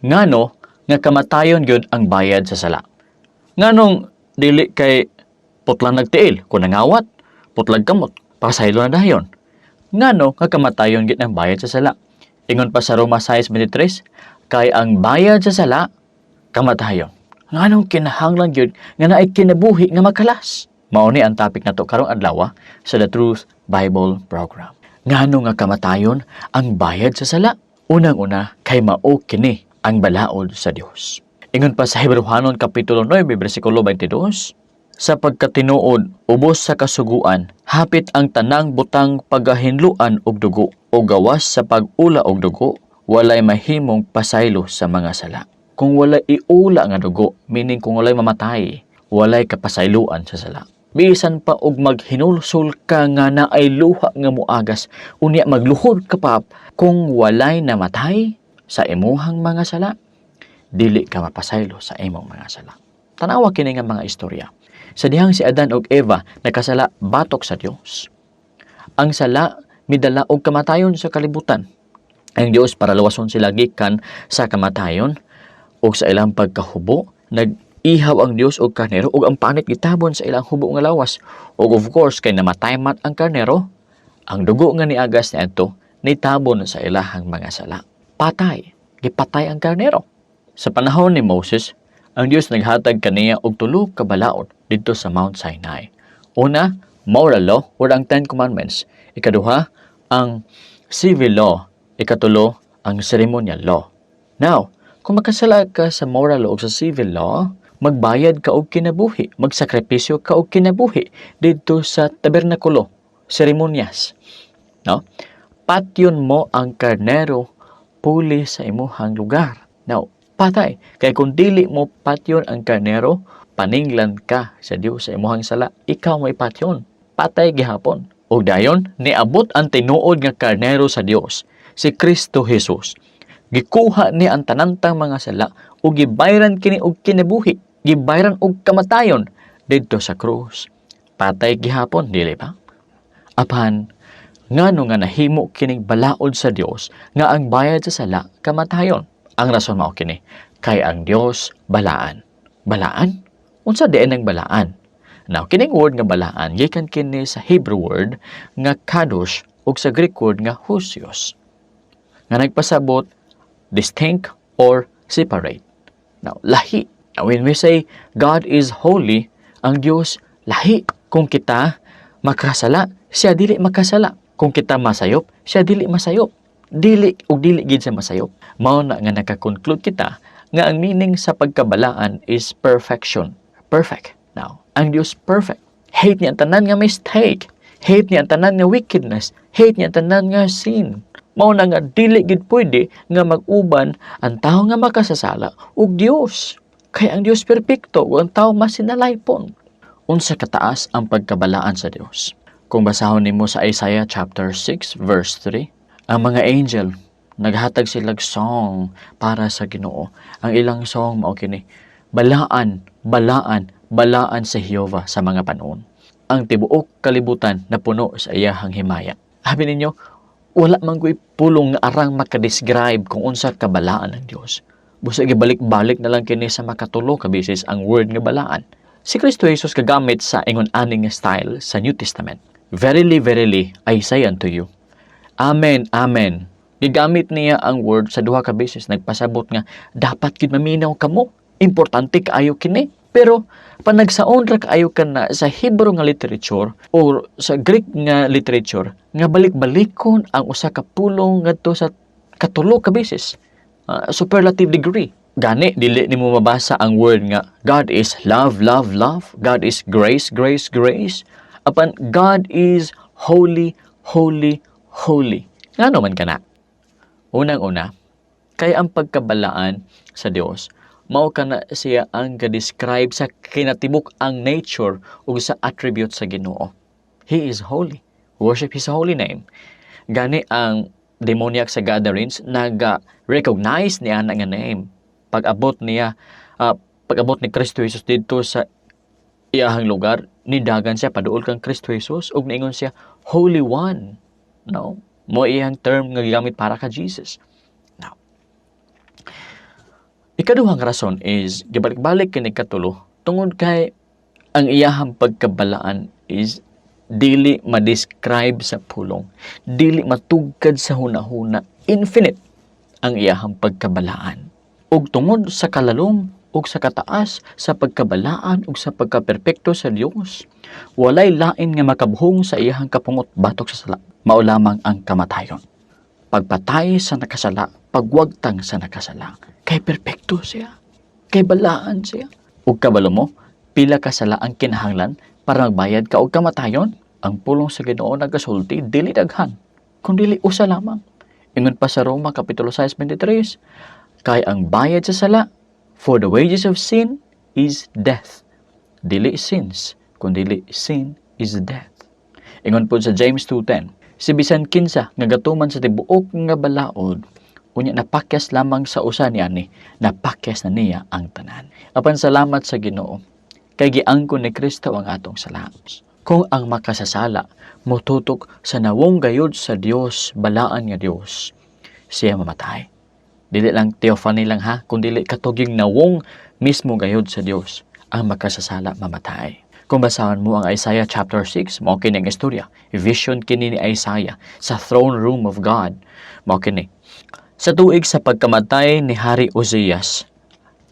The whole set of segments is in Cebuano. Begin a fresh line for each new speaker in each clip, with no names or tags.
Ngano nga kamatayon gyud ang bayad sa sala? Nganong dili kay putlan nag tiil kung nangawat, putlag kamot, pasaylo na dayon? Ngano nga kamatayon gyud ang bayad sa sala? Ingon pa sa Roma 6:23, kay ang bayad sa sala kamatayon. Nganong kinahanglan gyud nga naay kinabuhi nga makalas? Mao ni ang topic nato karong adlaw sa The Truth Bible Program. Ngano nga kamatayon ang bayad sa sala? Unang-una, kay mao kini ang balaod sa Dios. Ingon pa sa Hebreohanon kapitulo 9 bersikulo 22, sa pagkatinuod, ubos sa kasuguan, hapit ang tanang butang pagahinluan og dugo o gawas sa pag-ula og dugo, walay mahimong pasaylo sa mga sala. Kung walay iula nga dugo, meaning kung walay mamatay, walay kapasayloan sa sala. Bisan pa og maghinulsol ka nga naay luha nga muagas, unya magluhod ka pa, kung walay namatay sa imuhang mga sala, dili ka mapasaylo sa imong mga sala. Tanawa kini nga mga istorya. Sa dihang si Adan ug Eva nakasala batok sa Dios, ang sala midala og kamatayon sa kalibutan. Ang Dios, para luwason sila gikan sa kamatayon ug sa ilang pagkahubo, nag-ihaw ang Dios og karnero ug ang panit gitabon sa ilang hubo nga lawas. Ug of course, kay namatay man ang karnero, ang dugo nga niagas niadto nitabon sa ilahang mga sala. Patay, gipatay ang karnero. Sa panahon ni Moses, ang Dios naghatag kaniya og tulo ka balaod didto sa Mount Sinai. Una, moral law or ang Ten Commandments. Ikaduha, ang civil law. Ikatulo, ang ceremonial law. Now, kung makasala ka sa moral law o sa civil law, magbayad ka og kinabuhi, magsakripisyo ka og kinabuhi didto sa tabernakulo, seremonyas. No? Patyon mo ang karnero puli sa imuhang lugar. Now, patay. Kay kung dili mo patyon ang karnero, paninglan ka sa Dios sa imuhang sala. Ikaw may patyon. Patay gihapon. Ug dayon, niabot ang tinuod nga karnero sa Dios, si Kristo Jesus. Gikuha ni ang tanantang mga sala ug gibayran kini og kinabuhi, gibayran og kamatayon didto sa krus. Patay gihapon, dili ba? Apan, ngano nga nahimo kining balaod sa Dios nga ang bayad sa sala kamatayon? Ang rason mao kini, kay ang Dios balaan. Balaan? Unsa diay ang balaan? Now, kining word nga balaan gikan kini sa Hebrew word nga kadosh ug sa Greek word nga hosios, nga nagpasabot distinct or separate. Now, lahi. Now, when we say God is holy, ang Dios lahi. Kung kita makasala, siya dili makasala. Kung kita masayop, siya dili masayop. Dili ug dili gid siya masayop. Mao na nga naka-conclude kita nga ang meaning sa pagkabalaan is perfection. Perfect. Now, ang Dios perfect. Hate niya ang tanan nga mistake. Hate niya ang tanan nga wickedness. Hate niya ang tanan nga sin. Mao na nga dili gid pwede nga mag-uban ang tao nga makasasala ug Dios. Kay ang Dios perpekto ug ang tao masinalaypon. Unsa kataas ang pagkabalaan sa Dios? Kung basahon nimo sa Isaiah chapter 6 verse 3, ang mga angel naghatag silag song para sa Ginoo. Ang ilang song mao kini: "Balaan, balaan, balaan si Jehova sa mga panon. Ang tibuok kalibutan napuno sa iyahang himaya." Abi ninyo, wala man ko'y pulong nga arang maka-describe kung unsa kabalaan ng Dios. Busa gibalik-balik na lang kini sa makatulo ka beses ang word nga balaan. Si Kristo Jesus kagamit sa ingon ani nga style sa New Testament. "Verily, verily, I say unto you." "Amen, amen." Gigamit niya ang word sa duha ka beses, nagpasabot nga dapat gid maminaw kamo. Importante kaayo kini. Pero panagsaon ra kaayo kana sa Hebrew nga literature or sa Greek nga literature nga balik-balikon ang usa ka pulong ngadto sa katulo ka beses. Superlative degree. Gani dili nimo mabasa ang word nga God is love, love, love. God is grace, grace, grace. Apan God is holy, holy, holy. Ngano man kana? Unang-una, kay ang pagkabalaan sa Dios, mao kana siya ang ga-describe sa kinatibuk ang nature ug sa attribute sa Ginoo. He is holy. Worship His holy name. Gani ang demoniac sa Gadarenes naga-recognize niya na nga name. Pag-abot ni Kristo Jesus didto sa iyahang lugar, nidagan siya paduol kang Kristo Jesus ug niingon siya, "Holy One." No? Mao iyang term nga gigamit para ka Jesus. Now, Ikaduhang rason is gibalik-balik kini katulo tungod kay ang iyahang pagkabalaan is dili ma-describe sa pulong, dili matugkad sa hunahuna, infinite ang iyahang pagkabalaan. Ug tungod sa kalalom ug sa kataas sa pagkabalaan ug sa pagkaperpekto sa Dios, walay lain nga makabuhong sa iyahang kapungot batok sa sala. Mao lamang ang kamatayon. Pagpatay sa nakasala, pagwagtang sa nakasala. Kay perpekto siya. Kay balaan siya. Ug kabalo mo, pila ka sala ang kinahanglan para magbayad ka og kamatayon? Ang pulong sa Ginoo nagasulti, dili daghan, kun dili usa lamang. Ingon pa sa Roma kapitulo 6:23, kay ang bayad sa sala, for the wages of sin is death. Dili sins, kundi sin is death. Ingon po sa James 2:10, si bisan kinsa nga gatuman sa tibuok nga balaod, unya napakyas lamang sa usa niani, napakyas na niya ang tanan. Apan salamat sa Ginoo, kay giangkon ni Kristo ang atong sala. Kung ang makasasala motutok sa nawong gayud sa Dios, balaan nga Dios, siya mamatay. Dili lang theophany lang ha, kung dili katuging nawong mismo gayud sa Dios, ang makasasala mamatay. Kung basahon mo ang Isaiah chapter 6, mao kini ang istorya. Vision kini ni Isaiah sa throne room of God. Mao kini. Sa tuig sa pagkamatay ni Hari Ozias,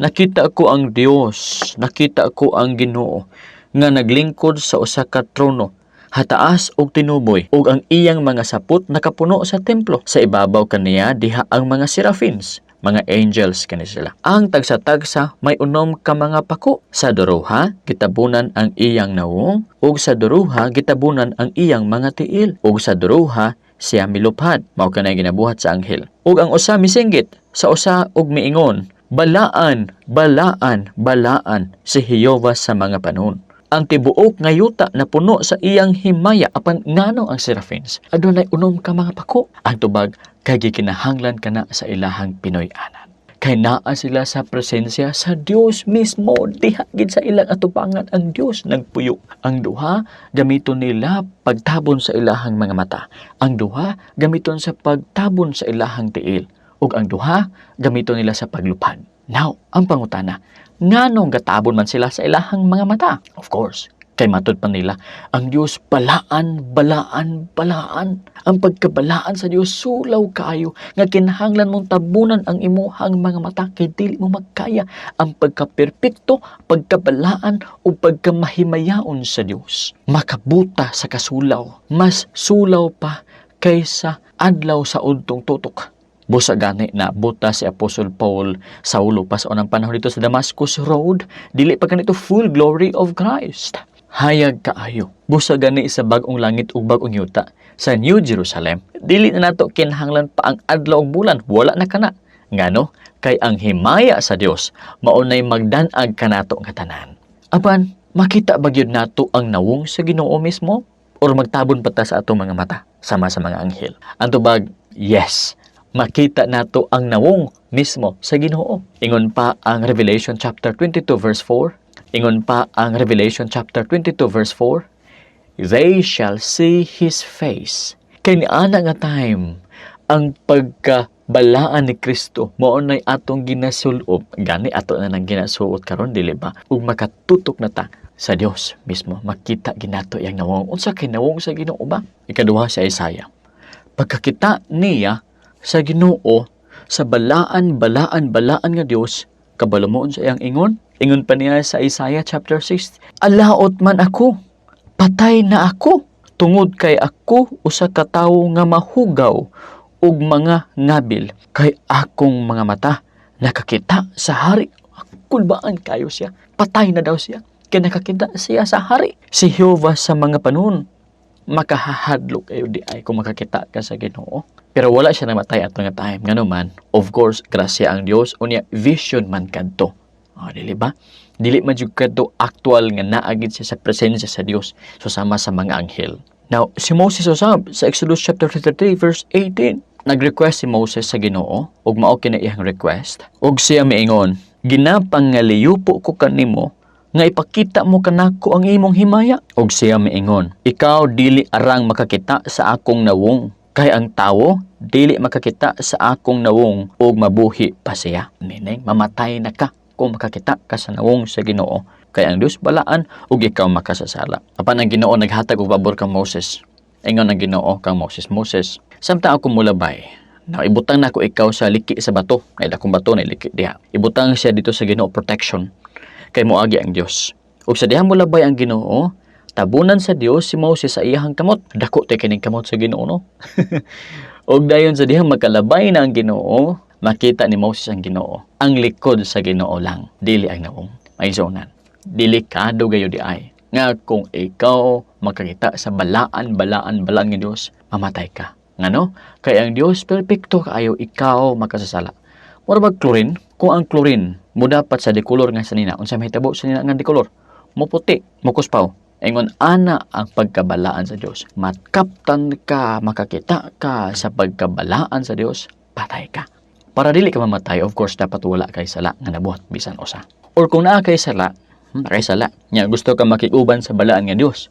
nakita ko ang Dios, nakita ko ang Ginoo nga naglingkod sa usa ka trono hataas og tinuboy, ug ang iyang mga sapot nakapuno sa templo. Sa ibabaw kaniya diha ang mga seraphims, mga angels kani sila. Ang tagsa-tagsa may 6 ka mga pako. Sa duruha gitabunan ang iyang nawong, ug sa duruha gitabunan ang iyang mga tiil, ug sa duruha siya milupad. Mao kanay ginabuhat sa anghel. Ug ang usa misinggit sa usa ug miingon, "Balaan, balaan, balaan si Jehova sa mga panon. Ang tibuok nga yuta na puno sa iyang himaya." Apan ngano ang seraphims adunay 6 ka mga pako? Ang tubag kay gikinahanglan kana sa ilahang Pinoy-anan. Kay naa sila sa presensya sa Dios mismo, diha gid sa ilang atubangan ang Dios nagpuyo. Ang duha gamiton nila pagtabon sa ilahang mga mata. Ang duha gamiton sa pagtabon sa ilahang tiil. Ug ang duha gamiton nila sa paglupad. Now, ang pangutana, nganong gatabon man sila sa ilahang mga mata? Of course, kay matud pa nila, ang Dios balaan, balaan, balaan. Ang pagkabalaan sa Dios sulaw kaayo nga kinahanglan mong tabunan ang imuhang mga mata kay dili mo magkaya ang pagkaperpekto, pagkabalaan o pagkamahimayaon sa Dios. Makabuta sa kasulaw, mas sulaw pa kaysa adlaw sa udtong tutok. Busa gani na buta si Apostle Paul, Saulo pa sa unang panahon dito sa Damascus Road, dili pa kanito full glory of Christ. Hayag kaayo. Busa gani sa bag-ong langit ug bag-ong yuta sa New Jerusalem, dili na nato kinahanglan pa ang adlaw ug bulan, wala na kana. Ngano? Kay ang himaya sa Dios maunay magdan-ag kanato nga tanan. Apan makita ba gyud nato ang nawong sa Ginoo mismo or magtabon pa ta sa atong mga mata sama sa mga anghel? Ang tubag, yes, makita nato ang nawong mismo sa Ginoo. Ingon pa ang Revelation chapter 22 verse 4. Ingon pa ang Revelation chapter 22 verse 4. They shall see his face. Kay niana nga time, ang pagkabalaan ni Kristo mao nay atong ginasulob. Gani ato na nang ginasuot karon, dili ba? Ug makatutok na ta sa Dios mismo, makita ginato yang nawong. Unsa kay nawong sa Ginoo ba? Ikaduha, sa Isaiah. Pagkakita niya sa Ginoo, sa balaan, balaan, balaan nga Dios, kabalo mo sa iyang ingon? Ingon pa niya sa Isaiah chapter 6, "Alaot man ako, patay na ako, tungod kay ako usa ka tawo nga mahugaw ug mga ngabil, kay akong mga mata nakakita sa hari." Kulbaan kayo siya. Patay na daw siya. Kay nakakita siya sa hari. Si Jehovah sa mga panon. Makahahadlok kayo di ay kung makakita ka sa Ginoo. Pero wala siya namatay ato nga time. Ngano man, of course, grasya ang Dios, unya vision man kadto. Oh, dili ba? Dili man jud kadto actual nga naa gid siya sa presensya sa Dios. So sama sa mga anghel. Now, si Moses usab sa Exodus chapter 33 verse 18, nag-request si Moses sa Ginoo ug mao kini iyang request. Ug siya miingon, "Ginapangaliupo ko kanimo nga ipakita mo kanako ang imong himaya." Ug siya miingon, "Ikaw dili arang makakita sa akong nawong. Kay ang tawo dili makakita sa akong nawong ug mabuhi pa siya. Meaning, mamatay na ka kung makakita ka sa nawong sa Ginoo. Kay ang Dios balaan ug ikaw makasasala. Apan ang Ginoo naghatag og pabor kang Moses. Ingon ang Ginoo kang Moses, "Moses, samtang ako mulabay, na ibutang nako ikaw sa liki sa bato, na dakong bato na liki diha." Ibutang siya dito sa Ginoo, protection. Kay moagi ang Dios. Ug sa diha molabay ang Ginoo, tabunan sa Dios si Moses sa iyahang kamot. Dako tay kining kamot sa Ginoo, no? Ug dayon sa dihang makalabay na ang Ginoo, makita ni Moses ang Ginoo. Ang likod sa Ginoo lang, dili ang nawong. Mga igsuonan, delikado gayo diay. Nga kung ikaw makakita sa balaan, balaan, balaan nga Dios, mamatay ka. Ngano? Kay ang Dios perpekto kaayo, ikaw makasasala. Mura bag chlorine, kung ang chlorine mo dapat sa dekolor nga sanina, unsa mahitabo sa sanina nga dekolor? Muputi, mukuspaw. Ingon ana ang pagkabalaan sa Dios. Matkaptan ka, makakita ka sa pagkabalaan sa Dios, patay ka. Para dili ka mamatay, of course, dapat wala kay sala nga nabuhat bisan usa. Or kung naa kay sala, kay sala, nya gusto ka makiguban sa balaan nga Dios.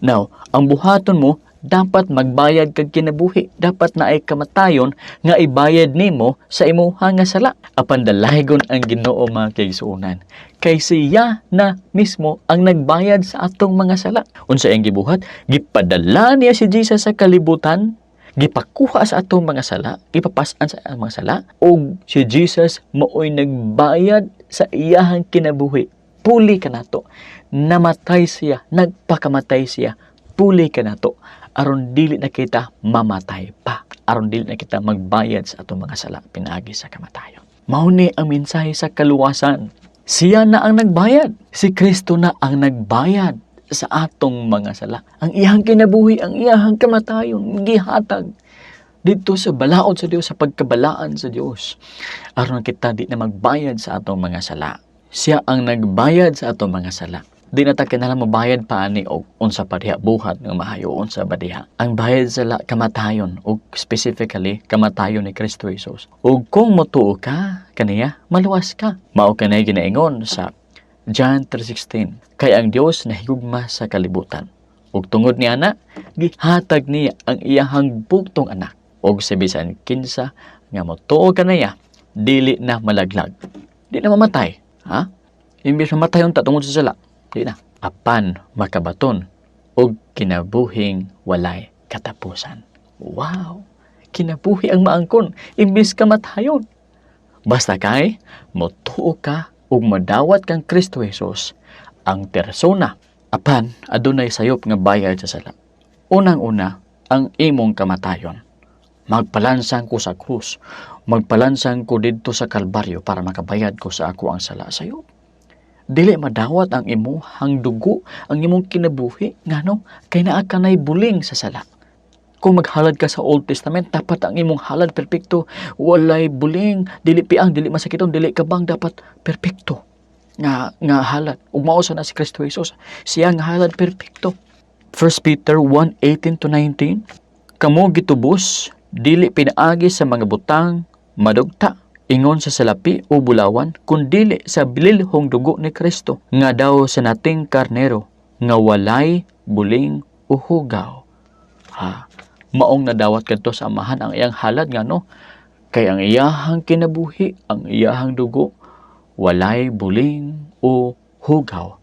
Now, ang buhaton mo, dapat magbayad kag kinabuhi. Dapat naay kamatayon nga ibayad nimo sa imuha nga sala. Apan dalaygon ang Ginoo, mga kaigsuonan. Kay siya na mismo ang nagbayad sa atong mga sala. Unsa iyang gibuhat? Gipadala niya si Jesus sa kalibutan, gipakuha sa atong mga sala, gipapas-an sa atong mga sala, ug si Jesus maoy nagbayad sa iyahang kinabuhi. Puli kanato. Namatay siya, nagpakamatay siya. Puli kanato aron dili na kita mamatay pa. Aron dili na kita magbayad sa atong mga sala pinaagi sa kamatayon. Mao ni ang mensahe sa kaluwasan. Siya na ang nagbayad. Si Kristo na ang nagbayad sa atong mga sala. Ang iyang kinabuhi, ang iyang kamatayon, gihatag dito sa balaod sa Dios, sa pagkabalaan sa Dios. Aron kita di na magbayad sa atong mga sala. Siya ang nagbayad sa atong mga sala. Di na ta kinahanglan mobayad pa ani og unsa pa diha, buhat nga maayo, unsa ba diha. Ang bayad sa sala kamatayon, ug specifically kamatayon ni Kristo Jesus. Ug kung motuo ka kaniya, maluwas ka. Mao kanay ginaingon sa John 3:16. Kay ang Dios nahigugma sa kalibutan. Ug tungod niya na, gihatag niya ang iyahang bugtong anak. Ug sa bisan kinsa nga motuo kaniya, dili na malaglag. Di na mamatay. Ha? Imbes mamatay unta tungod sa sala, di na. Apan makabaton og kinabuhing walay katapusan. Wow! Kinabuhi ang maangkon imbes kamatayon. Basta kay motuo ka ug madawat kang Kristo Jesus ang persona. Apan adunay sayop nga bayad sa sala. Unang-una, ang imong kamatayon. Magpalansang ko sa krus. Magpalansang ko didto sa Kalbaryo para makabayad ko sa ako ang sala sayo. Dili madawat ang imuhang dugo, ang imong kinabuhi. Ngano? Kay naa ka nay buling sa sala. Kung maghalad ka sa Old Testament, dapat ang imong halad perpekto, walay buling, dili piang, dili masakiton, dili kabang, dapat perpekto nga halad. Ug mao sa na si Kristo Jesus. Siya nga halad perpekto. 1 Peter 1:18 to 19. Kamo gitubos dili pinaagi sa mga butang madugta ingon sa salapi o bulawan, kundili sa bililhong dugo ni Kristo nga daw sa nating karnero nga walay buling o hugaw. Ha, maong nadawat kadto sa Amahan ang iyang halad. Ngano? Kay ang iyahang kinabuhi, ang iyahang dugo, walay buling o hugaw.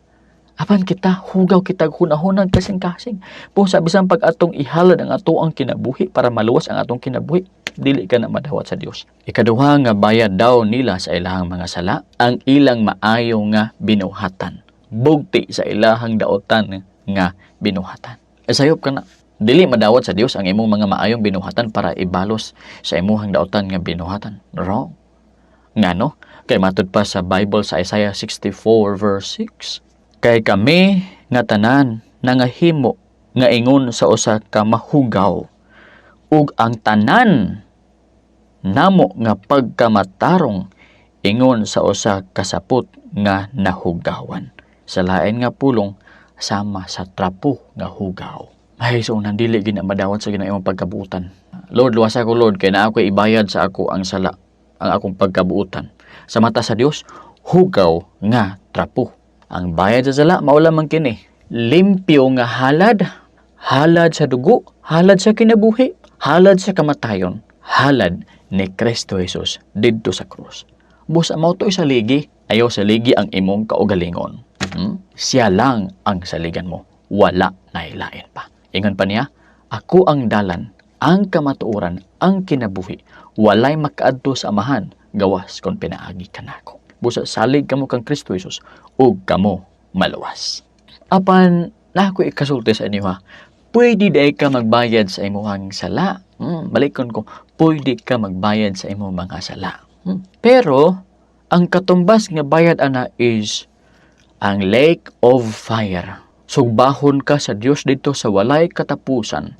Apan kita, hugaw kita hunahunang kasing-kasing. Po sa bisan pag atong ihalad ang ato ang kinabuhi para maluwas ang atong kinabuhi, dili ka na madawat sa Dios. Ikaduha nga bayad daw nila sa ilahang mga sala, ang ilang maayo nga binuhatan. Bugti sa ilahang daotan nga binuhatan. E sayop ka na. Dili madawat sa Dios ang imong mga maayong binuhatan para ibalos sa imuhang daotan nga binuhatan. Wrong. Ngano? Kay matud pa sa Bible sa Isaiah 64 verse 6. Kay kami nga tanan nangahimo nga ingon sa usa ka mahugaw, ug ang tanan namo nga pagkamatarong ingon sa usa ka sapot nga nahugawan. Sa lain nga pulong, sama sa trapo nga hugaw. Ay, so unang dili gina madawat sa Ginoo imong pagkabuutan. "Lord, luwasa ko, Lord, kay naa ko ibayad sa ako ang sala, ang akong pagkabuutan." Sa mata sa Dios, hugaw nga trapo. Ang bayad sa sala mao lamang kini. Limpyo nga halad, halad sa dugo, halad sa kinabuhi, Halad sa kamatayon, halad ni Kristo Jesus didto sa krus. Busa mao to saligi, ayaw saligi ang imong kaugalingon. Siya lang ang saligan mo, wala na lain pa. Ingon pa niya, "Ako ang dalan, ang kamatuoran, ang kinabuhi. Walay makaadto sa Amahan gawas kon pinaagi kanako." Busa salig kamo kang Kristo Jesus ug kamo maluwas. Apan naa ko ikasulti sa inyo ha. Pwede diay ka magbayad sa imuhang sala. Balikon ko, pwede ka magbayad sa imong mga sala. Pero ang katumbas nga bayad ana is ang lake of fire. Sugbahon ka sa Dios didto sa walay katapusan.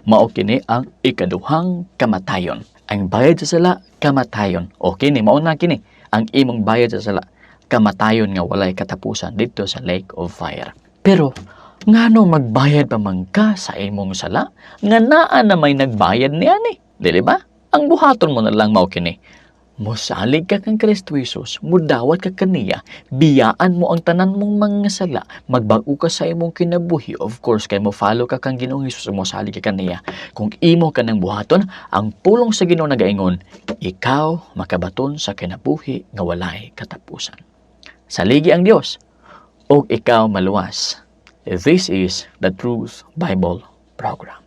Mao kini ang ikaduhang kamatayon. Ang bayad sa sala, kamatayon. O kini, mao na kini ang imong bayad sa sala, kamatayon nga walay katapusan didto sa lake of fire. Pero ngano magbayad pa man ka sa imong sala nga naa na may nagbayad niani? Dili ba? Ang buhaton mo na lang mao kini. Mosalig ka kang Kristo Jesus, mudawat ka kaniya, biyaan mo ang tanan mong mga sala, magbag-o ka sa imong kinabuhi. Of course, kay mo follow ka kang Ginoong Jesus, mosalig ka kaniya. Kung imo ka nang buhaton, ang pulong sa Ginoo nagaingon, ikaw makabaton sa kinabuhi nga walay katapusan. Saligi ang Dios ug ikaw maluwas. This is the Truth Bible Program.